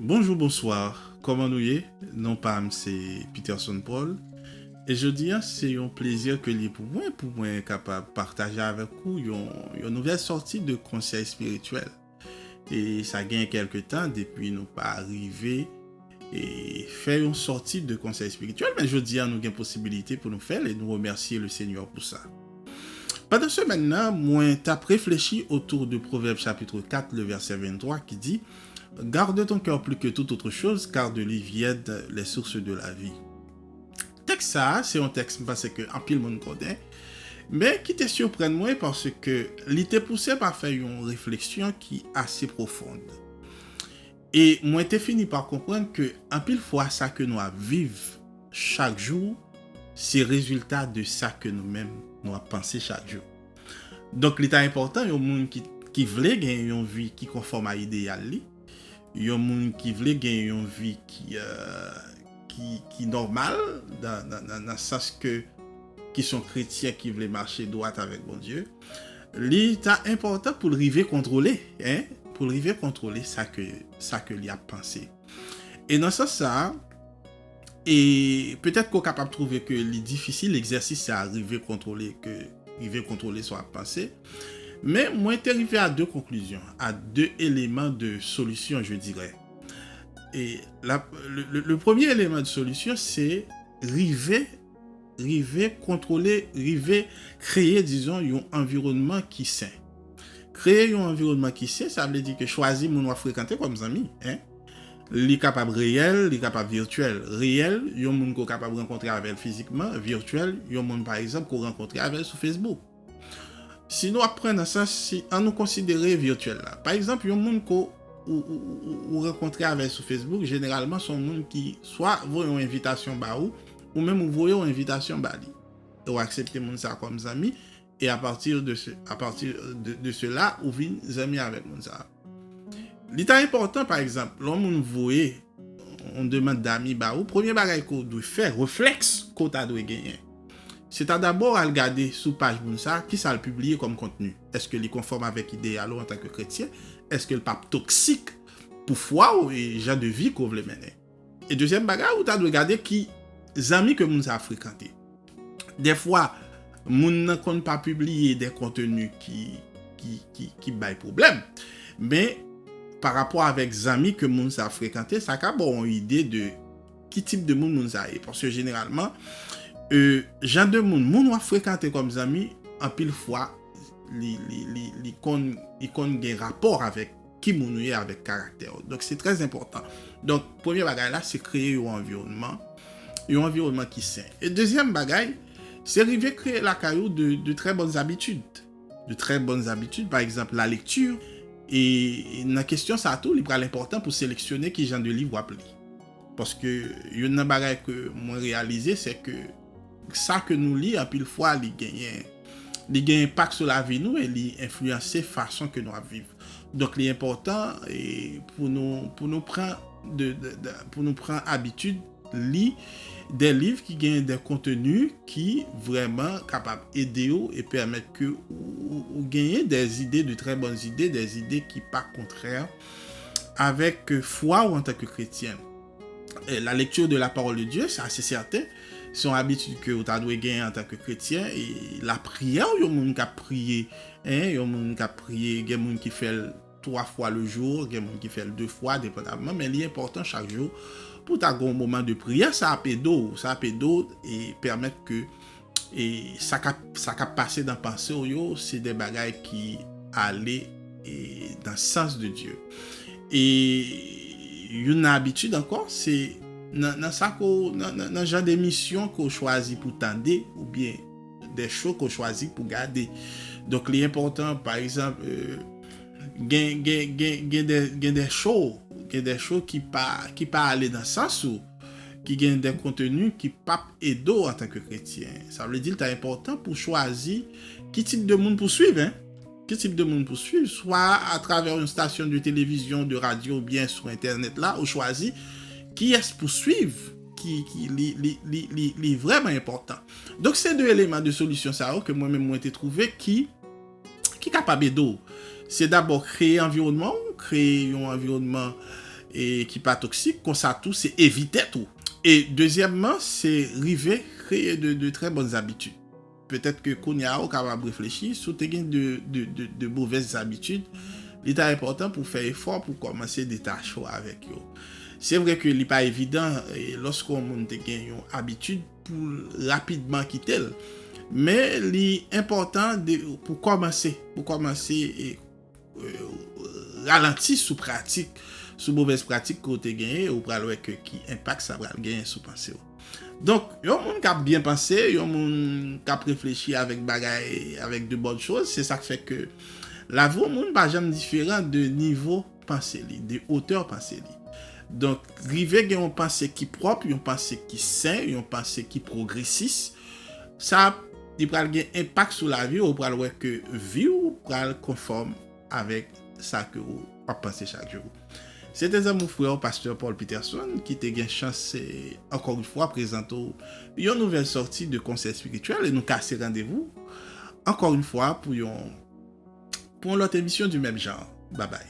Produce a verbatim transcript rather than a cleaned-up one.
Bonjou, bonswa, kòman nou ye? Non pa m se Peterson Paul. E jodi a, se yon plezi ke li pou mwen, pou mwen kapab pataje avèk ou yon, yon nouvèl sòti de konsèy espirityèl. E sa gen kèlke tan depi nou pa rive e fè yon sòti de konsèy espirityèl, men jodi a nou gen posibilite pou nou fè l e nou remèsye le Senyè pou sa. Pandan semèn nan, mwen t ap reflechi otou de Pwovèb chapit kat, le vèsè venntwa ki di, Garde ton cœur plus que toute autre chose, car de lui viennent les sources de la vie. Tèks sa a, se yon tèks m panse ke anpil moun konnen, men ki te siprann mwen paske li te pouse m a fè yon refleksyon ki ase pwofon. E mwen te fini pa konprann ke anpil fwa sa ke nou ap viv chak jou, se rezilta de sa ke nou menm nou ap panse chak jou. Donk, li ta enpòtan yon moun ki, ki vle gen yon vi ki konfòm a ideyal li, yon moun ki vle gen yon vi ki, euh, ki, ki nòmal, nan, nan, nan, nan sans ke, ki se yon kretyen ki vle mache dwat avèk Bondye, li ta enpòtan pou l rive kontwole, en, pou l rive kontwole sa ke, sa ke li ap panse. E nan sans sa a, e petèt ke w kapab twouve ke li difisil egzèsis sa a rive kontwole, ke rive kontwole sa w ap panse. Men mwen te rive a de konklizyon, a de eleman de solisyon, je dirais. E la, le, le, le premye eleman de solisyon, se rive, rive kontwole, rive kreye, dizon, yon anviwònman ki sen. Kreye yon anviwònman ki sen, sa vle di ke chwazi moun w ap frekante kòm zanmi, en. Li kapab reyèl, li kapab vityèl. Reyèl, yon moun ke w kapab rankontre avè l fizikman, vityèl, yon moun, pa egzanp, ke w rankontre avè l sou Facebook. Si nou ap pran nan sans, si, an nou konsidere vityèl la. Pa egzanp, yon moun ke w, ou, ou, ou, ou rankontre avè l sou Facebook, jeneralman, se yon moun ki swa voye yon envitasyon ba ou, ou menm ou voye yon envitasyon ba li. E w aksepte moun sa a kòm zanmi, e apati de se, apati de, de sela, ou vin zanmi avèk moun sa a. Li ta enpòtan, pa egzanp, lè yon moun voye yon demann dami ba ou, premye bagay ke w dwe fè, reflèks ke w ta dwe genyen, se ta dabò al gade sou paj moun sa a, kisa l pibliye kòm kontni. Èske li konfòm avèk ideyal ou antanke kretyen? Èske l p ap toksik pou fwa w e jan de vi ke w vle mennen? E dezyèm bagay, ou ta dwe gade ki zanmi ke moun sa a frekante. Dèfwa, moun nan konn pa pibliye de kontni ki, ki, ki, ki bay pwoblèm. Men, pa rapò avèk zanmi ke moun sa a frekante, sa ka ba w yon ide de ki tip de moun moun sa a ye. Paske jeneralman, e, jan de moun, moun w ap frekante kòm zanmi, anpil fwa, li, li, li, li konn, li konn gen rapò avèk ki moun ou ye avèk karaktè w. Donk, se trè enpòtan. Donk, premye bagay la, se kreye yon anviwònman, yon anviwònman ki sen. E dezyèm bagay, se rive kreye lakay ou de, de trè bòn abitid. De trè bòn abitid, pa egzanp, la lekti. E nan kesyon sa tou, li pral enpòtan pou seleksyone ki jan de liv w ap li. Paske youn nan bagay ke mwen reyalize, se ke sa ke nou li, anpil fwa, li genyen, li gen enpak sou lavi nou e li enfliyanse fason ke nou ap viv. Donk, li enpòtan, e, pou nou, pou nou pran de, de, de, pou nou pran abitid li de liv ki genyen de kontni ki vrèman kapab ede w e pèmèt ke ou, ou, ou genyen de zide, de trè bòn zide, de zide ki pa kontrè avèk, e, fwa ou antanke kretyen. E, la lecture de la parole de Dieu, sa se sèten, se yon abitid ke ou ta dwe genyen antanke kretyen. E lapriyè, yon moun k ap priye, en, yon moun k ap priye, gen moun ki fè l twa fwa le jou, gen moun ki fè l de fwa, depandamman, men li enpòtan chak jou pou w ta gen yon moman de priyè. Sa ap ede w, sa ap ede w e pèmèt ke, e sa k ap, sa k ap pase nan panse w yo, se de bagay ki ale, e, nan sans de Dye. E youn nan abitid ankò, se nan, nan sa ke w, nan, nan, nan jan de misyon ke w chwazi pou tande, oubyen de cho ke w chwazi pou gade. Donk, li enpòtan, pa egzanp, e, gen, gen, gen, gen de, gen de cho, gen de cho ki pa, ki pa ale nan sans ou, ki gen de kontni ki p ap ede w antanke kretyen. Sa vle di, li ta enpòtan pou chwazi ki tip de moun pou swiv, en. Ki tip de moun pou swiv, swa atravè yon stasyon de televizyon, de radyo, oubyen sou entènèt la, ou chwazi kiyès pou swiv, ki, ki, li, li, li, li, li vrèman enpòtan. Donk, se de eleman de solisyon sa yo ke mwen menm mwen te twouve ki, ki kapab ede w. Se dabò kreye anviwònman w, kreye yon anviwònman, e ki pa toksik, konsa tou se evite tou. E dezyèmman, se rive kreye de, de trè bòn abitid. Petèt ke kounye a ou kapab reflechi, si w te gen de, de, de, de movèz abitid, li ta enpòtan pou w fè efò pou w kòmanse detache w avèk yo. Se vre ke li pa evidan, e, lòske yon moun te gen yon abitid pou l rapidman kite l. Men li enpòtan de, pou kòmanse, pou kòmanse, e, e, ralanti sou pratik, sou movèz pratik ke w te genyen, ou pral wè ke ki enpak sa pral genyen sou panse w. Donk, yon moun k ap byen panse, yon moun k ap reflechi avèk bagay, avèk de bòn choz, se sa k fè ke lavi yon moun pa janm diferan de nivo panse li, de otè panse li. Donk, rive gen yon panse ki pwòp, yon panse ki sen, yon panse ki pwogresis, sa, li pral gen enpak sou lavi w, ou pral wè ke vi w pral konfòm avèk sa ke w ap panse chak jou. Se te zanmi w frè w, pastè Paul Peterson, ki te gen chans, e, ankò yon fwa, prezante w yon nouvèl sòti de konsèy espirityèl, e nou kase randevou, ankò yon fwa, pou yon, pou yon lòt emisyon di menm jan. Babay.